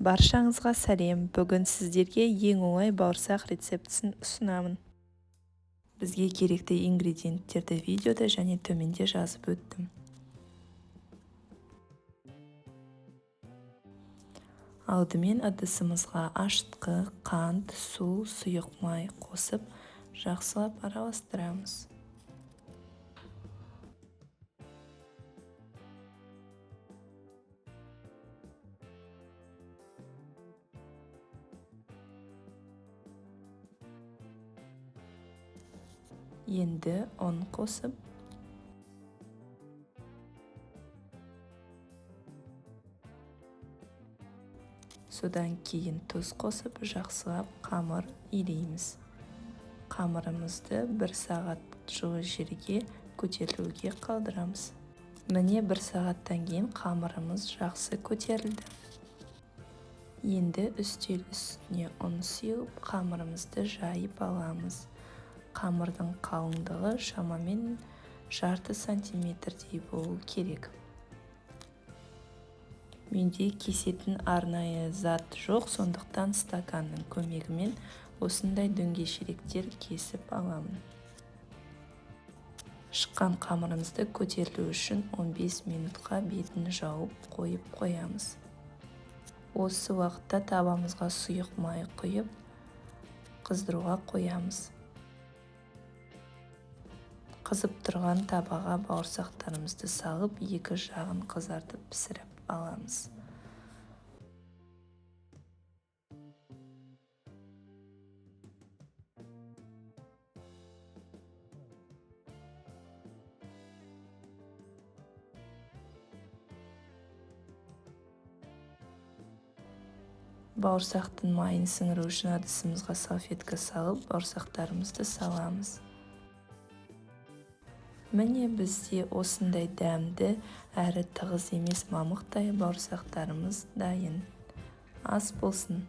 Баршаңызға сәлем! Бүгін сіздерге ең оңай бауырсақ рецептісін ұсынамын. Бізге керекті ингредиенттерді видеода және төменде жазып өттім. Алдымен ыдысымызға ашытқы, қант, су, сұйық май қосып, жақсылап араластырамыз. Енді ұн қосып, содан кейін тұз қосып, жақсылап қамыр илейміз. Қамырымызды 1 сағат жылы жерге көтерілуге қалдырамыз. Міне, 1 сағаттан кейін қамырымыз жақсы көтерілді. Енді үстел үстіне ұн сеуіп, қамырымызды жайып аламыз. Қамырдың қалыңдығы шамамен жарты сантиметрдей болу керек. Менде кесетін арнайы зат жоқ, сондықтан стаканның көмегімен осындай дөңгешелектер кесіп аламын. Шыққан қамырымызды көтерілу үшін 15 минутқа бетін жауып қойып қоямыз. Осы уақытта табамызға сұйық май құйып, қыздыруға қоямыз. Қызып тұрған табаға бауырсақтарымызды салып, екі жағын қызартып пісіріп аламыз. Бауырсақтың майын сіңіру үшін ыдысымызға салфетка салып, бауырсақтарымызды саламыз. Міне, бізде осындай дәмді әрі тығыз емес мамықтай бауырсақтарымыз дайын. Ас болсын!